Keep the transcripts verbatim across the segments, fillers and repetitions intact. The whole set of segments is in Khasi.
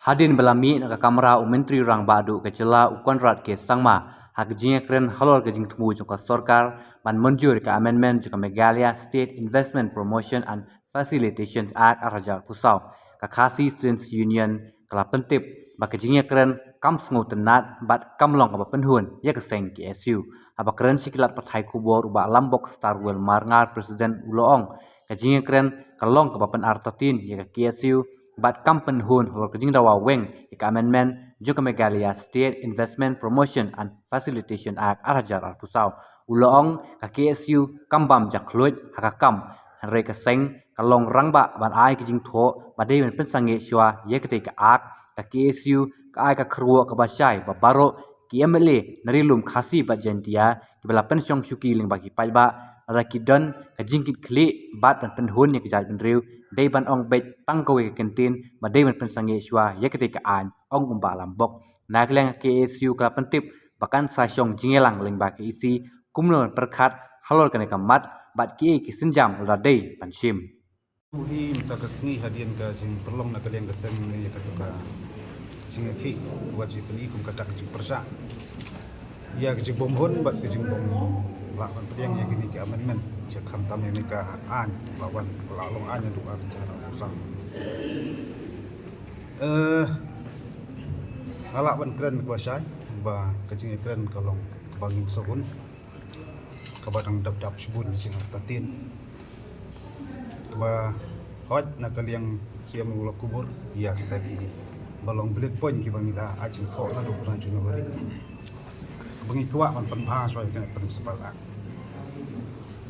Hadien ba la mih na ka kamra u Myntri Rangbah Duh ka jylla u Conrad K Sangma ha ka jingïakren halor ka jingthmu jong ka sorkar ban mynjur ïa ka amendment jong ka Meghalaya State Investment Promotion and Facilitation Act ar hajar arphew saw, ka Khasi Students Union ka la pyntip ba ka jingïakren kam sngewtynnad bad kam long kaba pynhun ïa ka seng K S U. Haba kren sha ki lad pathai khubor, u Bah Lambok Starwell Marngar, President, u la ong ka jingïakren ka long kaba pynartatien ïa ka K S U bad kam pynhun halor ka jingdawa weng ïa ka amendment jong ka Meghalaya State Investment Promotion and Facilitation Act ar hajar arphew saw. U la ong ka K S U kam bam jakhluit ha ka kam, hynrei ka seng ka long rangbah ban ai ka jingthoh ba dei ban pynsangeh shuwa ïa katei ka Act. Ka K S U ka ai ka kyrwoh kaba shai ba baroh ki M L A na Ri Lum Khasi bad Jaintia kiba la pynshong shuki lyngba ki paidbah, lada ki don ka jingkitkhlieh bad ban pynhun ïa ka jaitbynriew, dei ban ong beit tang kawei ka kyntien ba dei ban pynsangeh shuwa ïa katei ka aiñ, ong u Bah Lambok. Na ka liang ka K S U ka la pyntip ba kan sa shong jingïalang lyngba ka E C kumno ban pyrkhat halor kane ka mat bad kiei ki sienjam lada dei ban shim. Hi mynta ka sngi hadien ka jingpynlong na ka liang ka seng ne ïa katu ka jingïakhih, wat jingpyni kum kata ka jingpyrshah ïa ka jingbymhun bad ka jingbym lah ban pdiang ïa kine ki amendment, ïa khamtam ïa kane ka aiñ ba wan, ba la long aiñ naduh ar hajar arphew saw. Eh, nga lah ban kren kaba shai ba ka jingïakren ka long kaba ngim sngewhun, kaba dang dap dap shibun jingïatatien, kaba hoi na ka liang C M u la kubur ïa kita kiba long bullet point kiba ngi la ai jingthoh naduh ka January, kaba ngi kwah ban pynbha shuwa ïa kane ka Principal Act.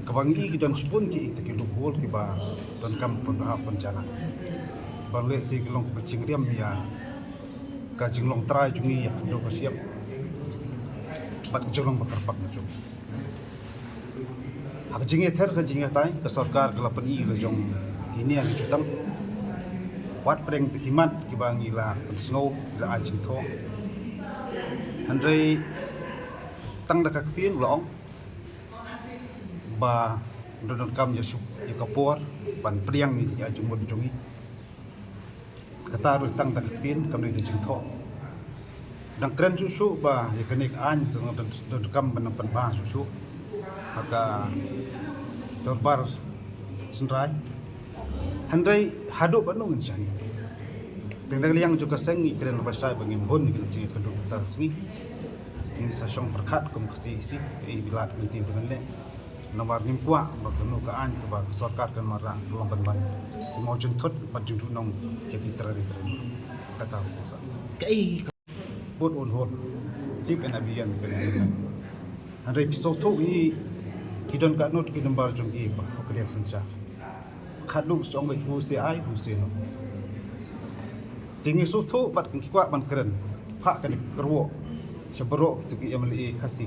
Kaba ngi i ki don shibun ki, kita ki loophole kiba donkam pynbha pynjanai. Ban leh shi ki long kaba jingriam ïa ka jinglong trai jong ngi ïa ka dei ka shyiap bad ka jinglong ba kyrpang jong ngi. Ha ka jingïather ka jingïatai, ka sorkar ka la pyni la jong kine ki jutang. Wat pdeng te ki mat kiba ngi la pynsngew, la ai jingthoh. Hynrei tang da ka ktien la ong ba don, donkam ïa suk ïa ka por ban pdiang ïa ka jingmut jong ngi. Kata ruh tang da ka ktien, kam dei da jingthoh. Dang kren shuh shuh ba ïa kane ka aiñ ka don, donkam ban pynbha shuh shuh ha ka dorbar synrai. Hynrei haduh ba nung ngin shah ngi. Teng da ka liang jong ka seng ngi kren ba shai ba ngim hun ngi jingkynduh kata sngi. Ngi sa shong pyrkhat kum ka C E C, ka i bilat ngi ti ba ngan leh. Namar ngim kwah ba kano ka aiñ kaba ka sorkar kan wanrah ka long ban ban, ka mawjynthut bad jingduhnong ïa ki trai ri trai. Kata ruh sa. Ka i ka bud un hon. Tip en abian ka ni. Hynrei phi sngewthuh hi, ki don katno ki number jong ki ba ka liang synshar. Khadduh shu ong beit who say aye, who say no. Te ngi sngewthuh bad ngi kwah ban kren, phah kane ka kyrwoh sha baroh kito ki M L A Khasi.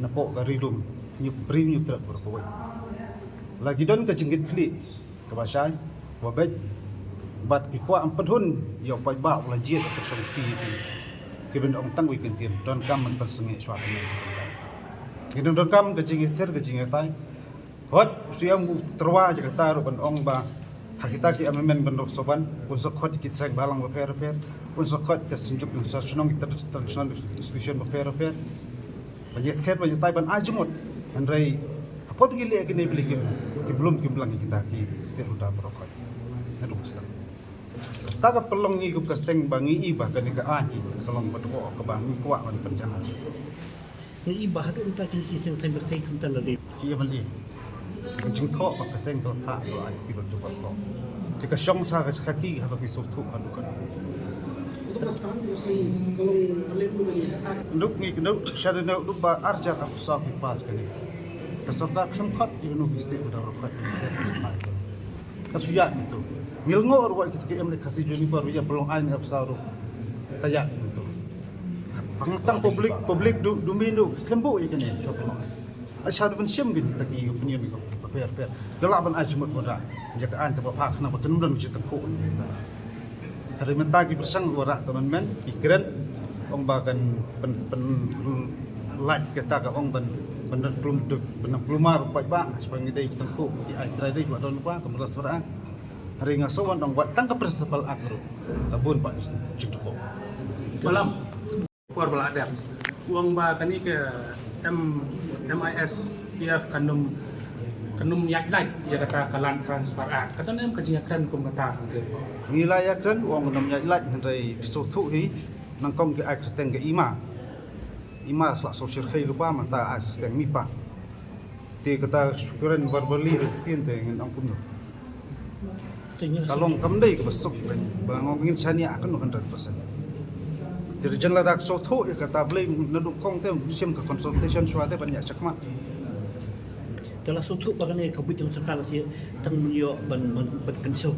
Napoh ka Ri Lum, Hynñiewtrep, Hynñiewtrep baroh kawei. La ki don ka jingkitkhlieh kaba shai, kaba beit, bad ki kwah ban pynhun ïa u paidbah uba la jied, uba la shong shuki ïa ki. Ki ban ong tang wei kyntien, donkam ban pynsangeh shuwa kane. Ki don, donkam ka jingïather ka jingïatai. Hooid, u Siem u tyrwa ïa kata ruh ban ong ba ha kita ki amendment ban rung sa wan, un sa khot ïa ki seng bhalang bapher bapher, un sa khot ïa ki synjuk, un sa shnong ïa ki tra-, traditional institution bapher bapher. Ban ïather, ban ïatai, ban ai jingmut. Hynrei hapoh ki leh kine, balei kim, kim lum kim lang ïa kita ki stakeholder baroh khoit. Naduh sdang. Kata ka pynlong ngi kum ka seng ba ngi i ba kane ka aiñ ka long ba dei kaba ngi kwah ban pynjanai. Ngi i ba haduh mynta kine ki seng saiñ bad seng kumta la dei. Ki ïa ban i. Ka jingthoh ba ka seng ka la phah, ka la ai ki ba dei ba thoh. Te ka shong sa ka khaki ha ka ki suk thuh haduh ka. Duk ngi kynduh sha dei na duk ba ar hajar arphew saw ki pass kane. Ka sorkar khlem khot ïa kano ki state ba da khot. Ka shu ïaid mynta. Ngi lyngngoh ruh wat kita ki M L A Khasi Juniper ruh ïa pynlong aiñ arphew saw ruh. Ka ïaid mynta. Hangta public, public du, du min du khlem buh ïa kane sha pynlong. Ai sha du ban shim kita ki opinion ki bapher bapher. Ka lah ban ai jingmut ba da ïa ka aiñ te ba phah khnang ba kan ym don ki jingtyngkhuh. Hynrei mynta ki pyrshang ba rah ka amendment, ki kren ong ba kan pyn, pynlait kata ka ong ban, ban don klum duk, ban don klumar u paidbah, shuwa ngi dei ki tyngkhuh, ki ai trai dei, ba don ba ka mrad shuwa. Hynrei nga shu wan ong ba tang ka principal act ruh ka bun pat jingthoh. Malam. Por ba la dep. U ong ba kane ka M, MISPF kan ym, kan ym ïaid lait ïa kata ka Land Transfer Act. Kata ne em ka jingïakren kum kata hangta. Ngi la ïakren, u ong kan ym ïaid lait, hynrei phi sngewthuh hi, nangkong ki ai kyrteng ka i ma. I ma sla shu shyrkhei lypa, mynta ai kyrteng mi pa. Te kata shu kren verbally ruh ktien te ngin ong kumno. Ka long kam dei kaba suk ba ngin shaniah kano hundred percent. Te region lada ka sngewthuh ïa kata, balei naduh kong te shim ka consultation shuwa te ban ïa shakmat. Te la sngewthuh ba kane ka buit jong sorkar, la shi tang mynta ban, ban, ban kynshew.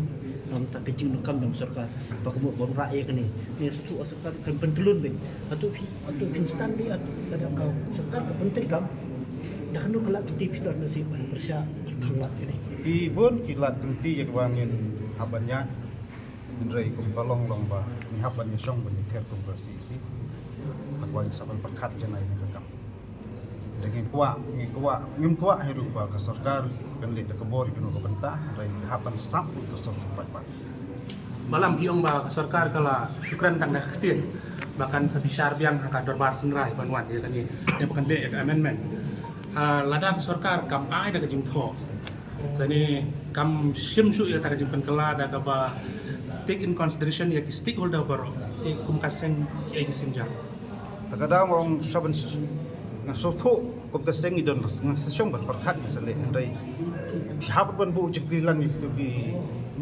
Namar ka jingdonkam jong sorkar ba ka mut ban rah ïa kane. Ngi sngewthuh ba sorkar kan pyntlun beit. Hato phi, hato phin stand beit, hato ka dang ka sorkar ka pyntreikam. Da kano ka lad kynti phi don na shi ban pyrshah ban khanglad kane? Ki bun ki lad kynti ïa kaba ngin hap ban ïa. Hynrei kum ka long long ba ngi hap ban ïashong ban ïather kum ka CEC. Ha kaba ngi sa ban pyrkhat janai ne ka kam. Te ngim kwah, ngim kwah, ngim kwah hi ruh ba ka sorkar kan leh da ka bor ïa kano ka bynta, hynrei ngi hap ban sap ruh ka sorkar paidbah. Malam, phi ong ba ka sorkar ka la shu kren tang da ka ktien ba kan sa bishar biang ha ka dorbar synrai ban wan ïa kane, ïa ba kan leh ïa ka amendment. Ah, lada ka sorkar kam ai da ka jingthoh, kane kam shim shuh ïa kata ka jingpynkylla da kaba take in consideration ïa ki stakeholder baroh, te kum ka seng ïa ki seng jar. Ta ka daw nga ong sha ban s-, nga sngewthuh kum ka seng ngi don, nga sngewthuh ban pyrkhat ngi sa leh, hynrei phi hap ban buh jingkylli lang ïa ki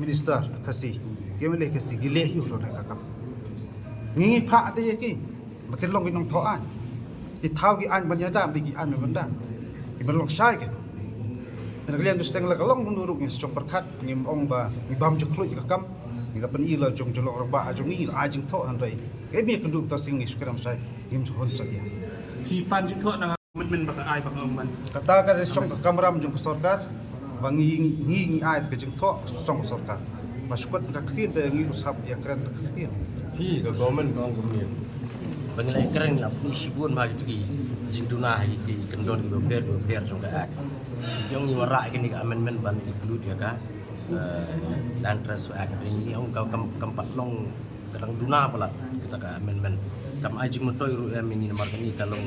minister Khasi, ki MLA Khasi, ki leh ïa u da ka kam. Ngi ngi phah te ïa ki ba kin long ki nongthoh aiñ. Ki thaw ki aiñ ban ïada, ba ki aiñ ban da, ki ban long shai ki. Te na ka liang u seng la ka long ruh ngi sa shong pyrkhat, ngim ong ba ngi bam jingkhluit ïa ka kam. Ngi la pyni la jong jong lok rangbah jong ngi, ngi la ai jingthoh, hynrei ka ïa kynduh ta sing ngi shu kren shai, ngim shu hun satia. Ki pan jingthoh na commitment ba ka ai ba ka ong ban. Kata ka dei shong ka kamram jong ka sorkar ba ngi, ngi, ngi ai ka jingthoh shong ka sorkar. Ba shu kut ka ktien te ngi ruh sap ïakren ka ktien. Hi ka government ka ong kumne. Ba ngi la ïakren, la pyni shibun ha ki jingduna ha ki kyndon kiba pher kiba pher jong ka act. Ki ong ngi wanrah kine ka amendment ban include ïa ka, eh, Land Transfer Act. Ngi ong ka kam, kam pat long ka dang duna palat kata ka amendment. Kam ai jingmyntoi ruh ïa ngi namar kane ka long,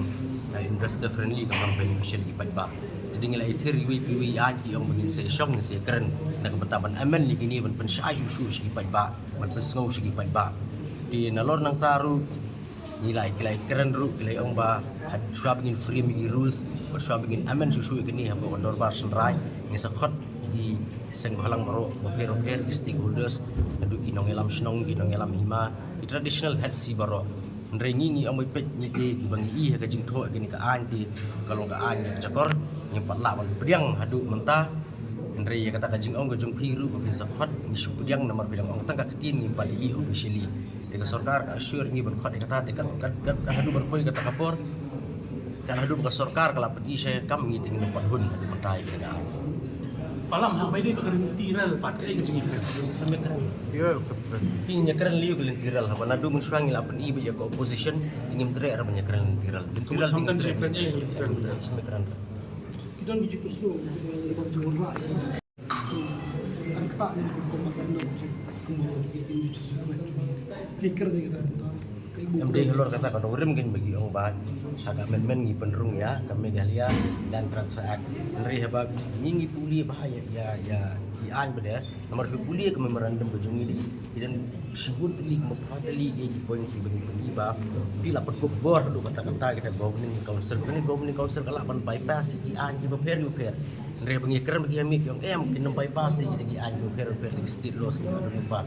eh, investor friendly, kam long beneficial ïa ki paidbah. Te dei ngi la ïathir iwei pa iwei, ïa ki ong ba ngin sa ïashong, ngin sa ïakren na ka bynta ban amend ïa kine ban pynshai shuh shuh sha ki paidbah, ban pynsngew sha ki paidbah. Te nalor nangta ruh ngi la, ki la kren ruh, ki la ong ba shuwa ba ngin frame ïa ki rules, ba shuwa ba ngin amend shuh shuh ïa kine ha ka dorbar synrai, ngin sa khot ïa ki seng bhalang baroh bapher bapher, ki stakeholders, naduh ki nongïalam shnong, ki nongïalam hima, ki traditional heads hi baroh. Hynrei ngi, ngi ong ba peit ngi te kiba ngi i ha ka jingthoh ïa kane ka aiñ te ka long ka aiñ ka jakor, ngim pat lah ban pdiang haduh mynta. Hynrei ïa kata ka jingong ka jong phi ruh ba phin sa khot, ngi shu pdiang namar phi dang ong tang ka ktien, ngim pat ïohi officially. Te ka sorkar ka assure ngi ban khot ïa kata, te kat, kat, kat haduh ban poi kata ka por, kat haduh ba ka sorkar ka la pyni sha ka kam, ngi te ngim pat hun haduh mynta ïa kane ka aiñ. Palam, haba ïadei bad ka lynti rel pat, kaei ka jingïakren? Sa me kren. Lynti rel ka kren. Phi, ngi ïakren lei ïa ka lynti rel, haba naduh mynshuwa ngi la pyni ba ïa ka opposition, te ngim treh ruh ban ïakren lynti rel. Lynti rel, khamtam jingïakren, eh, lynti rel. Sa me kren. Ki don ki jingpynsngew, eh, ban jingwanrah. Kan ktah ïa ka combat kan don jingpynsngew, ki jingpynsngew. Ki kren ïa ka. Em dei halor kata ka nongrim kein ba ki ong ba ha ka amendment ngi pynrung ïa ka Meghalaya Land Transfer Act. Hynrei haba ngi ngi pule bha ïa, ïa, ïa ki aiñ ba dei, namar phi pule ka memorandum ka jong ngi dei, ki don shibun tylli, kumba phra tylli ïa ki points ba ngi pynïaid ba phi la pynkup bor haduh katta katta kita governing council. Kane governing council ka lah ban bypass ïa ki aiñ kiba pher kiba pher. Hynrei ba ngi kren ba ki ha mih ki ong em, kin ym bypass ïa kita ki aiñ kiba pher kiba pher, ki state laws kiba don lypa.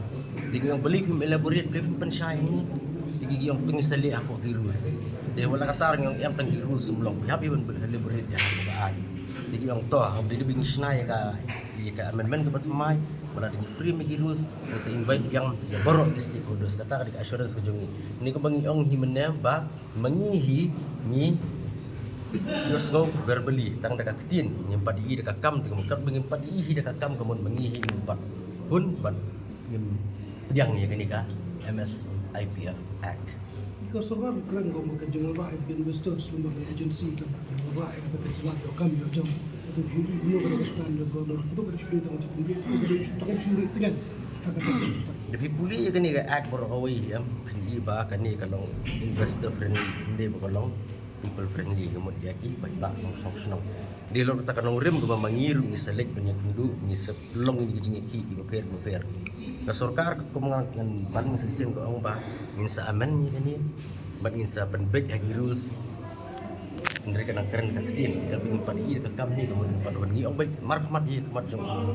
Te ki ong balei phim elaborate, balei phim pynshai hangne. Te ki ong to ngin sa leh hapoh ki rules. Te wat la katta ngi ong em, tang ki rules ym long, phi hap ban elaborate ïa ka aiñ. Te ki ong to, haba dei ba ngi shna ïa ka, ïa ka amendment kaba thymmai, wat la dei ngi frame ïa ki rules, ngi sa invite biang ïa baroh ki stakeholders, kata ka dei ka assurance ka jong ngi. Kane kaba ngi ong hi mynne ba ma ngi hi ngi ïohsngew verbally tang da ka ktien, ngim pat ïohi da ka kam, te kumta ba ngim pat ïohi da ka kam ka mut ma ngi hi ngim pat hun bad ngim pdiang ïa kane ka MISPF Act. Ka sorkar ka kren kumba ka jingwanrah ïa ka investors, kumba ka agency ka wanrah ïa ka jingïoh kam ïoh jam. Te kumno ka stand ka government, kumno ka shu dei tang ka jingïoh, kumno ka shu dei tang ka jingïoh. Da phi pule ïa kane ka act baroh kawei, em, phin i ba kane ka long investor friendly, ym dei ba ka long people friendly, ka mut ïa ki paidbah nongshong shnong. Dei halor kata ka nongrim kaba ma ngi ruh ngi sa leit ban ïakynduh, ngi sa pynlong ïa ki jingïakhih kiba pher kiba pher. Ka sorkar ka kum ngan ban, ngi sa shem ka ong ba ngin sa amend ïa kane, bad ngin sa pynbeit ha ki rules. Hynrei ka nang kren ka ktien, ka bym pat i da ka kam hi, ka mut pat hun ngi ong beit markhmat hi khmat jong u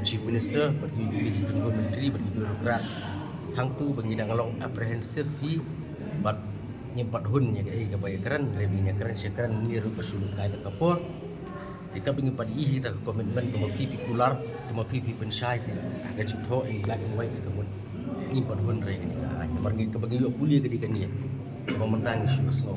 Chief Minister, bad ki, ki, ki, ki myntri, bad ki bureaucrats. Hangtu ba ngi dang long apprehensive hi, bad ngim pat hun ïa kaei kaba ïakren, hynrei ba ngin ïakren, sha kren ngi ruh ba shu lut kai da ka por. Te kaba ngi pat i hi da ka commitment, kaba phi phi kular, kaba phi phi pynshai, ka jingthoh in black and white, ka mut ngim pat hun hynrei kane ka aiñ. Namar ngi kaba ngi ïoh pule ka dei kane, kaba mynta ngi shu sngew.